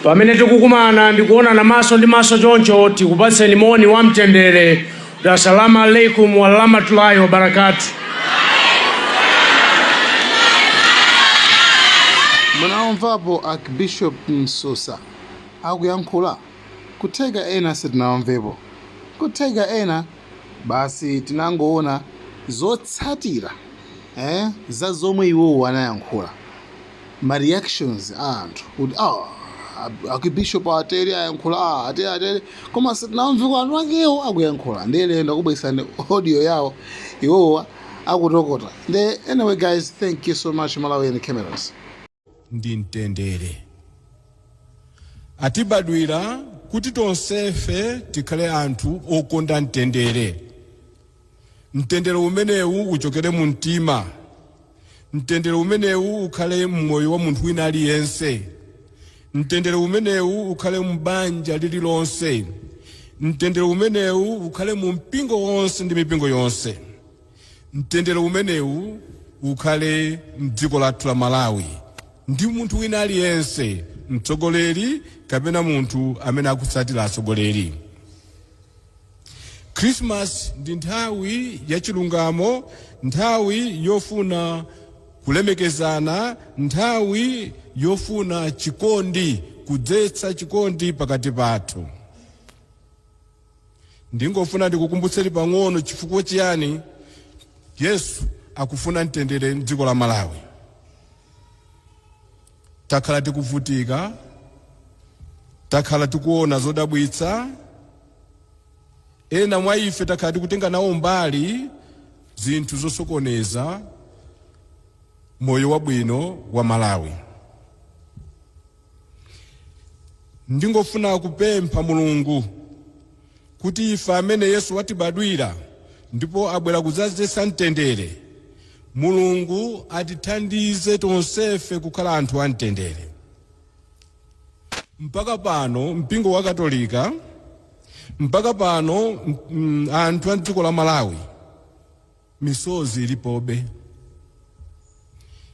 Pamene tikukumana ndikuonana maso ndi maso choncho, tikupatseni moni wa mtendere. Assalamu alaikum warahmatullahi wabarakatuh. Munawamvapo Archbishop Msusa akuyankhula? Kutheka ena sitinawamvepo. Kutheka ena basi tinangoona zotsatira eh, za zomwe iwowo anayankhula. Ma reactions a anthu kuti ah, Archbishop atere ayankhula, ah, atere atere, koma sitinawamveko anthu akewo akuyankhula. Ndiye lero ndakubweretserani audio yawo iwowo akutokota. Nde anyway guys, thank you so much Malawian Cameras. Ndi mtendere. Atibadwira kuti tonsefe tikhale anthu okonda mtendere. Mtendere umenewu uchokere mu mtima. Mtendere umenewu ukhale mmoyo wa munthu wina aliyense. Mtendere umenewu ukhale m'banja lililonse. Mtendere umenewu ukhale mu mpingo wonse ndi mipingo yonse. Mtendere umenewu ukhale mdziko lathu la Malawi ndi munthu wina aliyense, mtsogoleri kapena munthu amene akutsatira atsogoleri. Christmas ndi nthawi ya chilungamo, nthawi yofuna kulemekezana, nthawi yofuna chikondi, kudzetsa chikondi pakati pathu. Ndingofuna ndikukumbutseni pang'ono chifukwa chiyani Yesu akufuna mtendere mdziko la Malawi. Takhala tikuvutika, takhala tikuona zodabwitsa, ena mwa ife takhala tikutenga nawo mbali zinthu zosokoneza moyo wabwino wa Malawi. Ndingofuna kupempha Mulungu kuti ife amene Yesu watibadwira ndipo abwera kudzazetsa mtendere, Mulungu atithandize tonsefe kukhala anthu a mtendere. Mpaka pano mpingo wa Katolika, mpaka pano anthu a dziko la Malawi, misozi ilipobe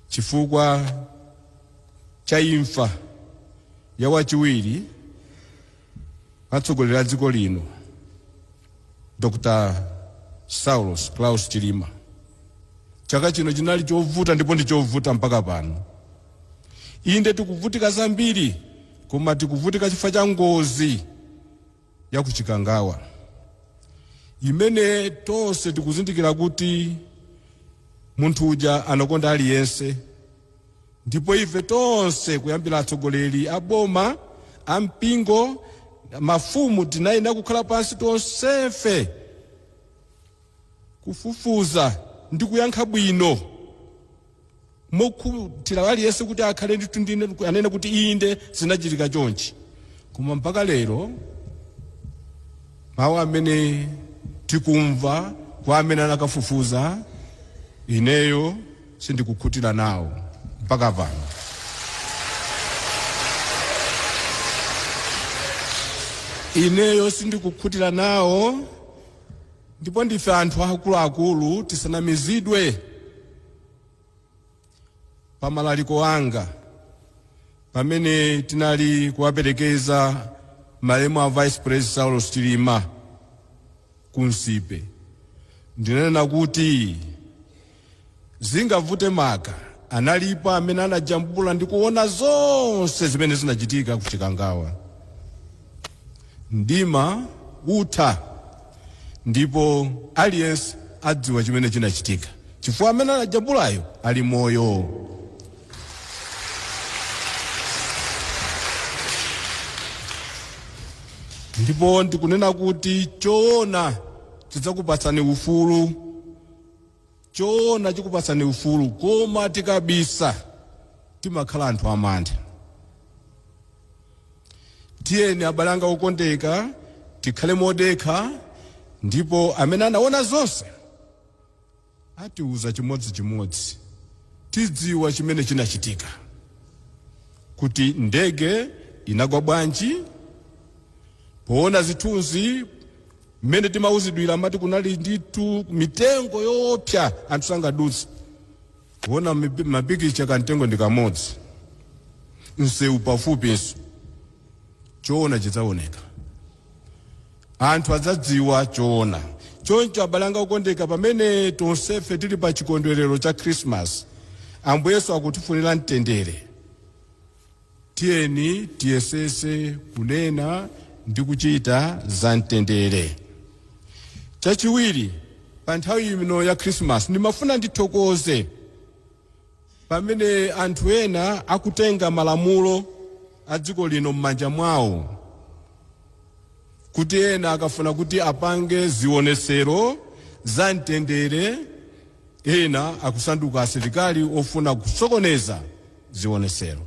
chifukwa cha imfa ya wachiwiri atsogoleri a dziko lino, Dr. Saulos Klaus Chilima. Chaka chino chinali chovuta ndipo ndi chovuta mpaka pano. Inde tikuvutika zambiri, koma tikuvutika chifukwa cha ngozi ya kuchikangawa imene tonse tikuzindikira kuti munthu uja anakonda aliyense, ndipo ife tonse kuyambira atsogoleri a boma, a mpingo, mafumu, tinayenera kukhala pansi tonsefe kufufuza ndi kuyankha bwino mokhutira aliyense kuti akhale ndithu ndine anene kuti inde zinachitika chonchi. Koma mpaka lero mawu amene tikumva kwa amene anakafufuza, ineyo sindikukhutira nawo mpaka pano. Ineyo sindikukhutira nawo, ndipo ndife anthu akuluakulu, tisanamizidwe. Pamalaliko anga pamene tinali kuwaperekeza malemu a Vice President Saulos Chilima ku Nsipe, ndinanena kuti zingavute maka analipo amene anajambula ndi kuona zonse zimene zinachitika ku Chikangawa. Mdima utha ndipo aliyense adziwa chimene chinachitika chifukwa amene anajambulayo ali moyo. Ndipo ndikunena kuti choona chidzakupatsani ufulu, choona chikupatsani ufulu, koma tikabisa timakhala anthu amantha. Tiyeni abale anga okondeka tikhale modekha, ndipo amene anaona zonse atiuza chimodzimodzi, tidziwa chimene chinachitika, kuti ndege inagwa bwanji. Poona zithunzi mmene timauzidwira, amati kunali ndithu mitengo yoopsa, anthu sangadutse. Kuona mapikicha, kamtengo ndi kamodzi, msewu pafupinso. Choona chidzaoneka, anthu adzadziwa choona. Choncho abale anga okondeka, pamene tonsefe tili pa chikondwerero cha Christmas, Ambuye Yesu akutifunira mtendere. Tiyeni tiyesese kunena ndi kuchita za mtendere. Chachiwiri, pa nthawi ino ya Christmas ndimafuna ndithokoze pamene anthu ena akutenga malamulo a dziko lino m'manja mwawo, kuti ena akafuna kuti apange zionesero za mtendere, ena akusanduka asilikali ofuna kusokoneza zionesero,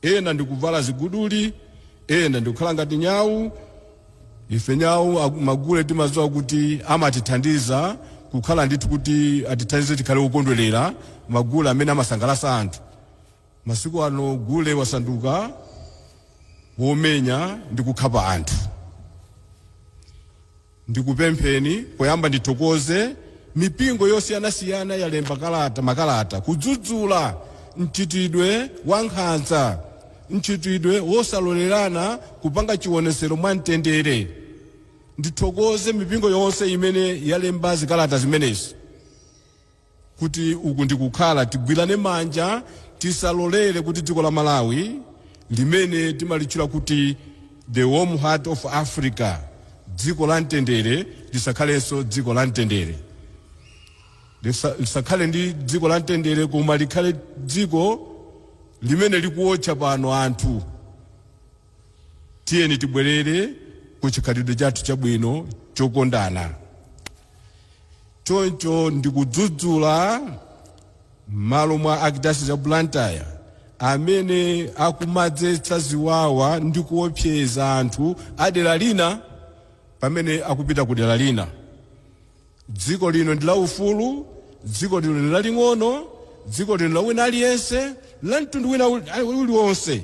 ena ndikuvala ziguduli, ena ndikukhala ngati nyawu. Ife nyawu, magule, timadziwa kuti amatithandiza kukhala ndithu kuti atithandize tikhale okondwerera, magule amene amasangalatsa anthu. Masiku ano gule wasanduka womenya ndi kukhapa anthu. Ndikupempheni, poyamba ndithokoze mipingo yosiyanasiyana yalemba kalata, makalata kudzudzula mchitidwe wa nkhanza, mchitidwe wosalolerana kupanga chionesero mwa mtendere. Ndithokoze mipingo yonse imene yalemba zikalata zimenezi kuti uku ndikukhala tigwirane manja, tisalolere kuti dziko la Malawi limene timalitchula kuti the warm heart of Africa, dziko la mtendere, lisakhalenso dziko la mtendere, lisakhale ndi dziko la mtendere, koma likhale dziko limene likuwotcha pano anthu. Tiyeni tibwerere ku chikhalidwe chathu chabwino chokondana. Choncho ndikudzudzula m'malo mwa Archdiocese ya Blantyre amene akumadzetsa ziwawa ndi kuopseza anthu a dera lina pamene akupita ku dera lina. Dziko lino ndi la ufulu, dziko lino ndi laling'ono, dziko lino la wina aliyense, la mtundu wina uliwonse,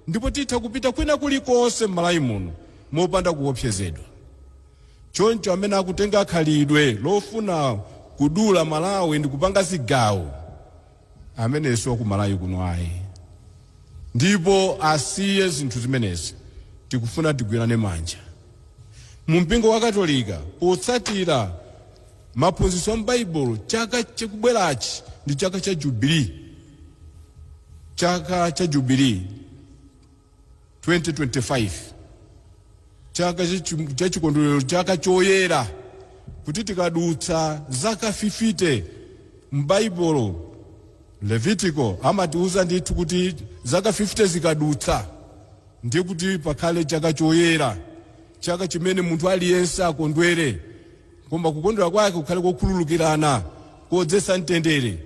ndipo titha kupita kwina kulikonse m'Malawi muno mopanda kuopsezedwa. Choncho amene akutenga khalidwe lofuna kudula Malawi ndi kupanga zigawo, amenenso ku Malawi kuno ayi, ndipo asiye zinthu zimenezi. Tikufuna tigwirane manja. Mu mpingo wa Katolika, potsatira maphunzitso a m'Baibulo, chaka chikubwerachi ndi chaka cha Jubilee, chaka cha Jubilee 2025, chaka cha chikondwerero, chaka choyera, kuti tikadutsa zaka 50. M'Baibulo Levitico amatiuza ndithu kuti zaka 50 zikadutsa ndiye kuti pakhale chaka choyera, chaka chimene munthu aliyense akondwere, koma kukondwera kwake kukhale kokhululukirana, kodzetsa mtendere.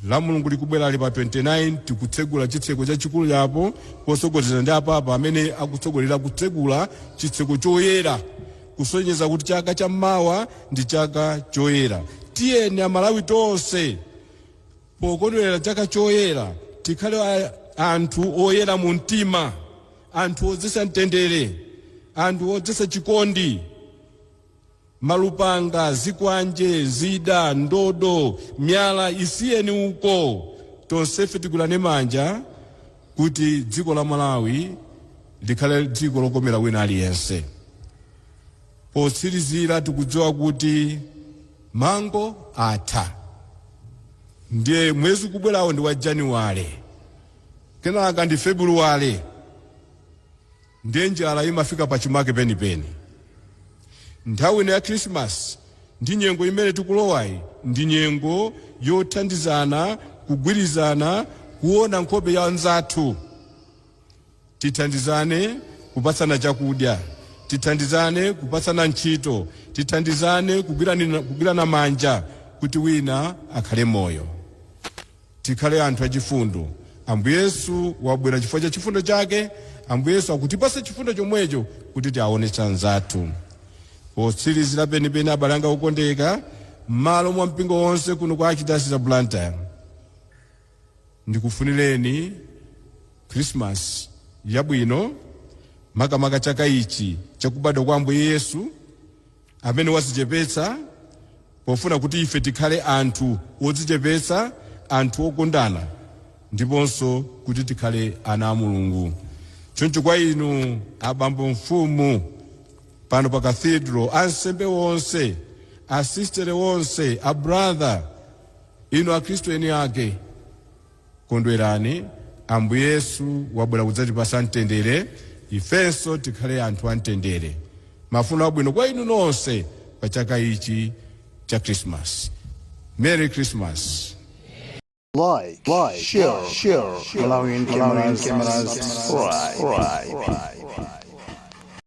La Mulungu likubwera ali pa 29 tikutsegula chitseko chachikulu yapo posogozera ndi apapa amene akutsogolera kutsegula chitseko choyera, kusonyeza kuti chaka chammawa ndi chaka choyera. Tiyeni Amalawi tonse pokondwerera chaka choyera tikhale anthu oyera mu mtima, anthu odzetsa mtendere, anthu odzetsa chikondi. Malupanga, zikwanje, zida, ndodo, miyala isiyeni uko. Tonsefe tigwirane manja kuti dziko la Malawi likhale dziko lokomera wina aliyense. Potsirizira, tikudziwa kuti mango atha, ndiye mwezi ukubwerawo ndi wa Januwale, kenaka ndi Februwale, ndiye njala imafika pachimake penipeni. Nthawi ino ya Krismasi ndi nyengo imene tikulowayi ndi nyengo yothandizana, kugwirizana, kuona nkhope ya anzathu. Tithandizane kupatsana chakudya, tithandizane kupatsana ntchito, tithandizane kugwirana manja kuti wina akhale moyo. Tikhale anthu achifundo. Ambuye Yesu wabwera chifukwa cha chifundo chake. Ambuye Yesu akutipasa chifundo chomwecho kuti tiaonetsa anzathu. Potsirizira penipeni, abale anga okondeka, m'malo mwa mpingo wonse kuno kwa Archdiocese ya Blantyre, ndikufunireni Christmas yabwino, makamaka chaka ichi chakubadwa kwa Ambuye Yesu amene wadzichepetsa pofuna kuti ife tikhale anthu odzichepetsa, anthu okondana, ndiponso kuti tikhale ana a Mulungu. Choncho kwa inu abambo mfumu pano pa cathedral, ansembe wonse, asistere wonse, abrother, inu akhristu eni ake, kondwerani. Ambuye Yesu wabwera kudzatipasa mtendere, ifenso tikhale anthu amtendere. Mafuno abwino kwa inu nonse pa chaka ichi cha Christmas. Merry Christmas. Like, share, Malawian cameras, subscribe.